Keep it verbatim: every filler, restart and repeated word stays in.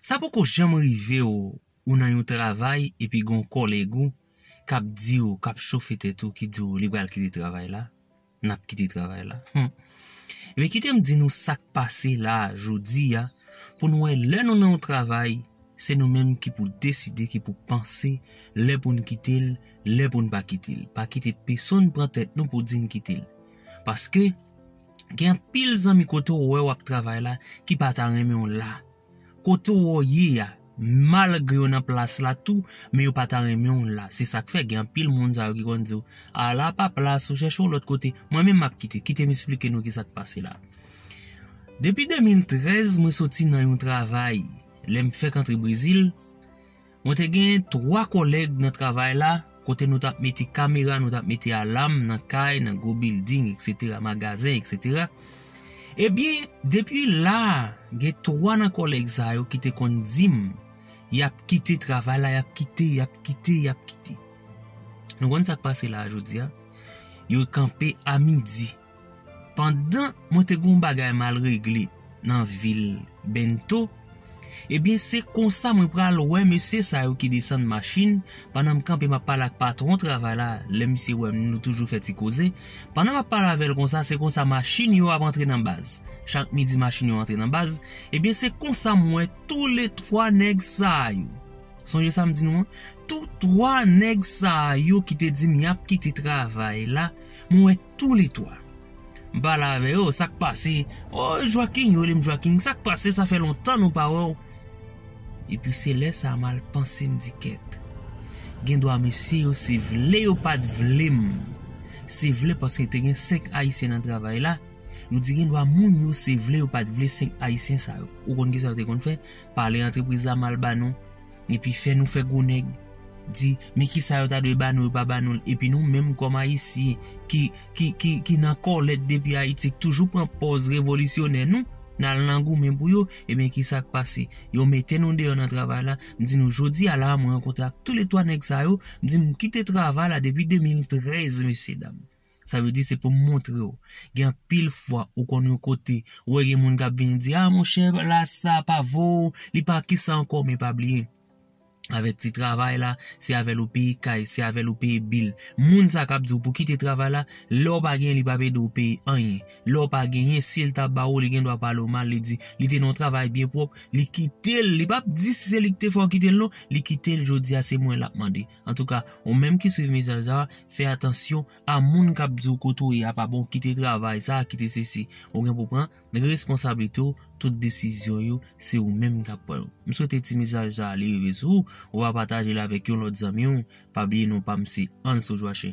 Sa poko janm rive w, ou nan yon travay epi gen yon kòlèg ou k ap di w, k ap chofe tèt ou, ki di w li pral kite travay la, n ap kite travay la. Hmm. Ebyen, kite m di nou sa k pase la a jodi a, pou nou wè lè nou nan yon travay, se nou menm ki pou deside, ki pou panse lè pou n kite l, lè pou n pa kite l. Pa kite pesonn pran tèt nou pou di n kite l. Paske, gen anpil zanmi kote w wè w ap travay la ki pa ta renmen w la. Kote w ye a, malgre yo nan plas la tou, men yo pa ta renmen w la. Se sa k fè gen anpil moun sa yo ki konn di w, "Ala pa plas ou, chèche yon lòt kote." Mwen menm m ap kite, kite m esplike nou ki sa k pase la. Depi de mil trèz, mwen soti nan yon travay. Lè m fèk antre Brezil, mwen te gen twa kòlèg nan travay la, kote nou t ap mete kamera, nou t ap mete alam nan kay, nan gwo bilding, etsetera, magazen, etsetera. Ebyen, depi la a, gen twa nan kòlèg sa yo ki te konn di m, y ap kite travay la, y ap kite, y ap kite, y ap kite. Nou konn sa k pase la a jodi a? Yo kanpe a midi. Pandan mwen te gen yon bagay m al regle nan vil Bento, ebyen, se konsa mwen pral wè mesye sa yo ki desann machin, pandan m kanpe m ap pale ak patwon travay la, lè misye wè m, nou toujou fè ti koze. Pandan m ap pale avè l konsa, se konsa machin yo ap antre nan baz. Chak midi, machin yo antre nan baz. Ebyen, se konsa m wè toulètwa nèg sa yo. Sonje sa m di nou an? Tou twa nèg sa yo ki te di m y ap kite travay la, mwen wè toulètwa. M pale avè yo, sa k pase? "O, Joaquin," yo rele m Joaquin, "sa k pase? Sa fè lontan nou pa wè w." Epi se lè sa a m al panse, m di, "Kèt. Gen dwa mesye yo se vle yo pa t vle m. Se vle paske te gen senk Ayisyen nan travay la. Nou di gen dwa moun yo se vle yo pa t vle senk Ayisyen sa yo." Ou konn ki sa yo te konn fè? Pale antrepriz la mal ba nou. Epi fè nou fè gwo nèg. Di, "Men ki sa yo ta dwe ba nou, yo pa ba nou l." Epi nou menm kòm Ayisyen ki, ki, ki, ki nan kòlèt depi Ayiti, ki toujou pran pòz revolisyonè nou, n al nan goumen pou yo, ebyen ki sa k pase? Yo mete nou deyò nan travay la. M di nou jodi a la, mwen rankontre ak toulètwa nèg sa yo, m di m kite travay la depi de mil trèz, mesye dam. Sa vle di se pou m montre w. Gen anpil fwa ou konn yon kote, ou wè gen moun k ap vin di, "A, monchè, la sa pa vo, li pa kisa ankò," men pa bliye. Avèk ti travay la, se avè l ou peye kay, se avè l ou peye bil. Moun sa k ap di w pou kite travay la, lè w pa genyen, li p ap ede w peye anyen. Lè w pa genyen, si l ta ba w, li gen dwa pale w mal, li di, li te nan yon travay byen pwòp, li kite l, li p ap di si se li ki te fè w kite l non, li kite l, jodi a se mwen l ap mande. Antouka, ou menm ki swiv mesaj sa a, fè atansyon a moun k ap di w kote w ye a pa bon, kite travay sa, kite sesi. Ou gen pou pran responsablite w, tout desizyon yo, se ou menm k ap pran yo. M swete ti mesaj sa a li rive sou ou, ou va pataje l avèk yon lòt zanmi w. Pa bliye non pa m se Anso Joachim.